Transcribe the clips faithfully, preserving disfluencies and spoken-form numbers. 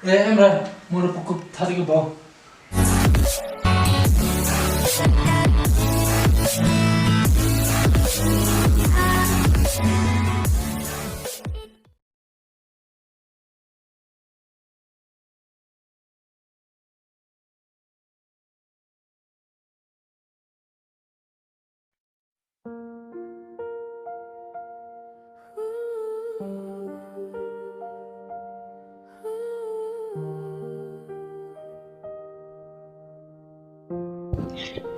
Eh, em ra, mo da pukup thari ke bau.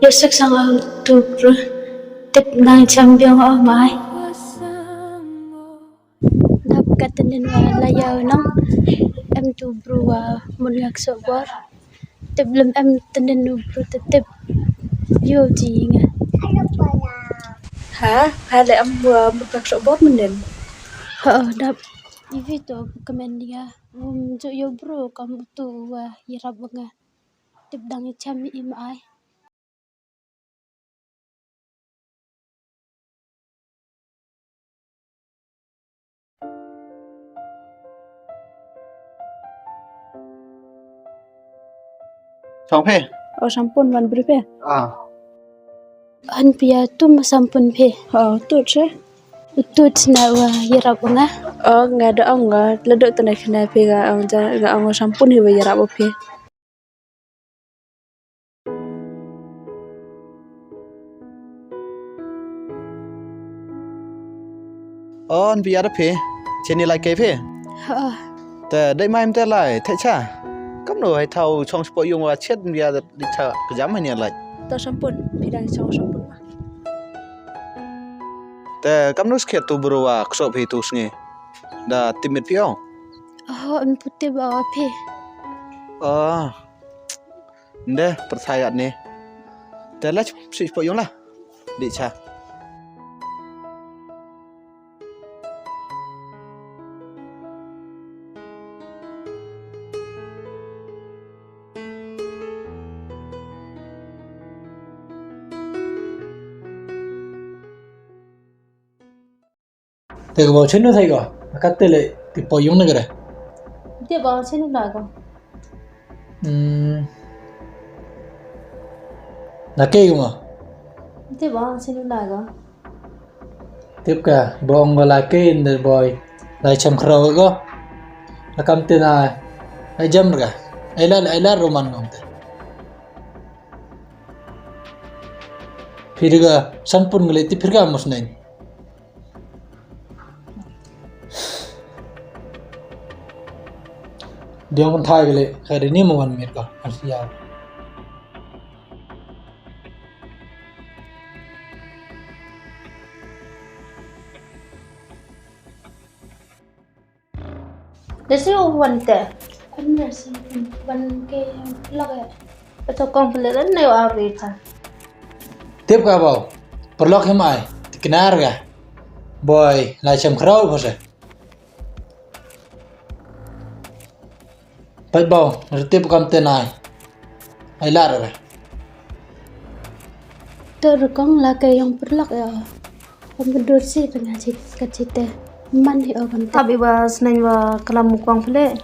Ïa suk sang au tu bru tip nang cham biang o mai. Dap ka tenen wa la ïa nang em tu bru wa mun yak so bor. Tip lem em tenen u bru te tip yo ji nga. Ha, ha le em wa mun yak so bor menen. Ha, dap ivi to kmen dia. Um ju yo bru kam tu wa ïarap nga. Tip dang i cham i mai. Chong phe. O sampun wan bri phe. Ah. An pia tu ma sampun phe. O tut se. Tut na wa ïarap nga. O nga da ong nga la dok tena khna phe ga ong ja ga ong sampun hi wa ïarap phe. On bia da phe. Cheni lai ke phe. Ha. Te dei mai mte lai te cha. Kamno hai thau chong spo yung wa chet bia di cha ka jam hani lai. To sampun pidang chong sampun ma. Te kamno skhet tu bro wa kso phe tu sngi. Da timit phi ong. Oh, em putih bawa phe. Oh. Nde percaya ne. Te la sih po yung la. Di cha. Te ko bau chenu thai ko. Ka te le ti po yung na kare. Te bau chenu na ko. Hmm. Na ke ko ma. Te bau chenu na ko. Tip ka bong ko la ke in the boy. Lai cham khro ko. La kam te na. Ai jam ka. Ai la ai la roman ngom te. Phir ka sampun ngale ti phir ka mos nai. Diong kan thai bele ka de ni mo wan mir ka asia. Desi wan te. Kan desi wan ke lage. Pato kong pele dan ne wa rita. Tip ka bau. Perlok him ai. Tiknar ka. Boy, lai cham khrau pose. Pat bau, rete pukam tenai. Ai lar re. To rukong la ke yong perlak ya. Pembedur si tengah si kacite. Man hi o kam te. Abi ba seneng ba kelam mukwang pele.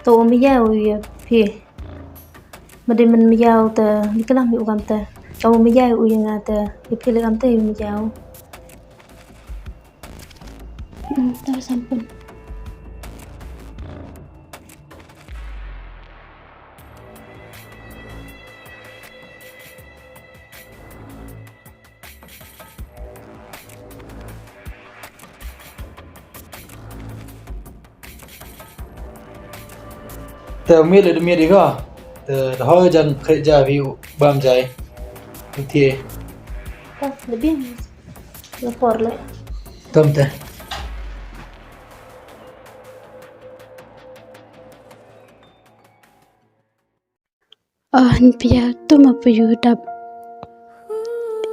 To o miyau ya pi. Made men miyau te di kelam hi o kam te. O miyau u yang te. Ipi le kam te miyau. Hmm, to sampun. Te umi le demi diga. Te da ho jan kre ja vi bam jai. Ti. Ta le bin. Le por le. Tom te. Oh, npia tu ma pu yu dap.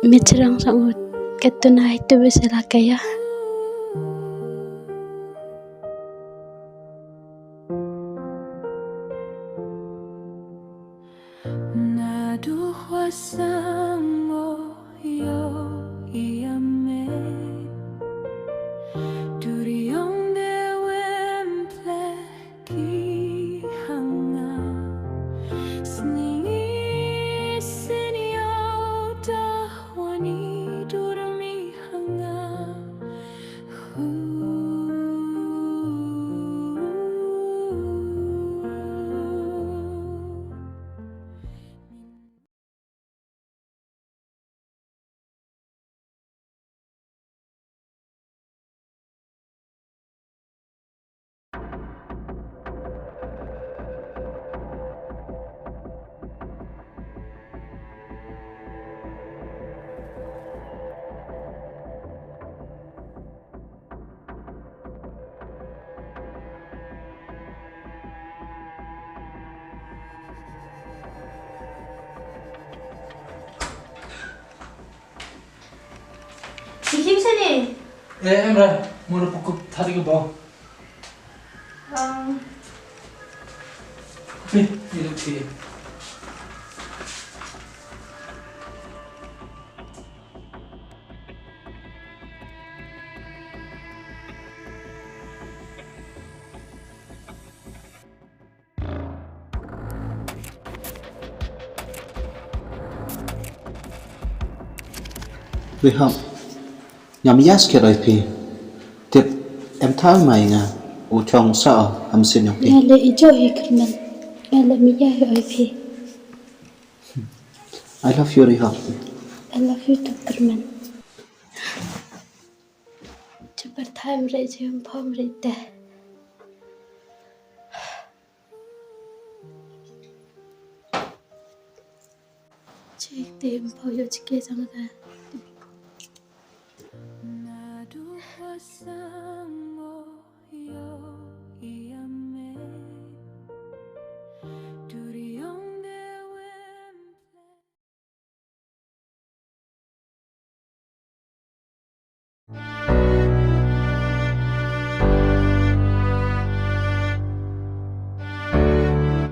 Mitrang sang ut. Ketunai tu bisa lakaya. Naduh wasang o iame. Duriong de wem plek. Ki hang Ki kim sini. Eh, em ra, mo na pukuk tadi ke bawah. Um. Ni, ni tu. Rehab, ngam ïa skhet oi phi. Tip em thaw mai nga u chong sa ha mynsiem jong phi. Nga leh ïeit hi Kyrmen. Nga leh ïeit hi oi phi. I love you, Rehab. I love you too, Kyrmen. Jumper time re jumper re te. Cik tim pau yo cike jang ka.